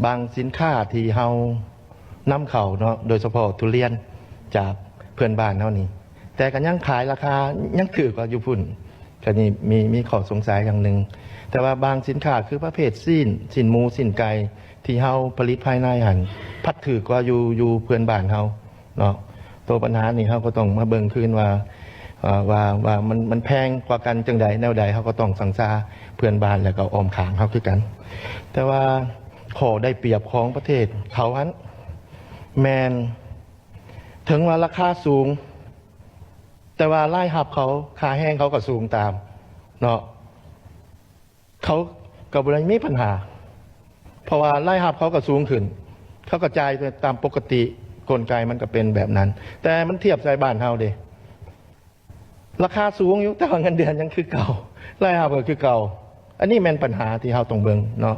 ບາງສິນຄ້າທີ່ເຮົານຳເຂົ້າເນາະ ໂດຍສະເພາະທຸລຽນຈາກເພື່ອນບ້ານເຮົານີ້ ແຕ່ກໍຍັງຂາຍລາຄາຍັງຖືກກວ່າຢູ່ພຸ້ນ ກໍນີ້ມີ ມີຂໍ້ສົງໄສຢ່າງໜຶ່ງ. ແຕ່ວ່າບາງສິນຄ້າຄືປະເພດຊີ້ນ ຊີ້ນໝູ ຊີ້ນໄກ່ ທີ່ເຮົາຜະລິດພາຍໃນຫັ້ນ ພັດຖືກກວ່າຢູ່ ຢູ່ເພື່ອນບ້ານເຮົາເນາະ. ໂຕບັນຫານີ້ເຮົາກໍຕ້ອງມາເບິ່ງຄືນວ່າ ເອີ່ ວ່າ ວ່າມັນ ມັນແພງກວ່າກັນຈັ່ງໃດແນວໃດ ເຮົາກໍຕ້ອງສັງສາເພື່ອນບ້ານ ແລ້ວກໍອ້ອມຂ້າງເຮົາຄືກັນ. ແຕ່ວ່າຂໍ້ໄດ້ປຽບຂອງປະເທດເຂົາຫັ້ນ ແມ່ນເຖິງວ່າລາຄາສູງ ແຕ່ວ່າລາຍຮັບເຂົາ ຄ່າແຮງເຂົາກໍສູງຕາມເນາະ ເຂົາກໍບໍ່ໄດ້ມີບັນຫາ ເພາະວ່າລາຍຮັບເຂົາກໍສູງຂຶ້ນ ເຂົາກໍຈ່າຍໄປຕາມປົກກະຕິ ກົນໄກມັນກໍເປັນແບບນັ້ນ ແຕ່ມັນທຽບໃສ່ບ້ານເຮົາເດ ລາຄາສູງຢູ່ ແຕ່ວ່າເງິນເດືອນຍັງຄືເກົ່າ ລາຍຮັບກໍຄືເກົ່າ. ອັນນີ້ແມ່ນບັນຫາທີ່ເຮົາຕ້ອງເບິ່ງເນາະ.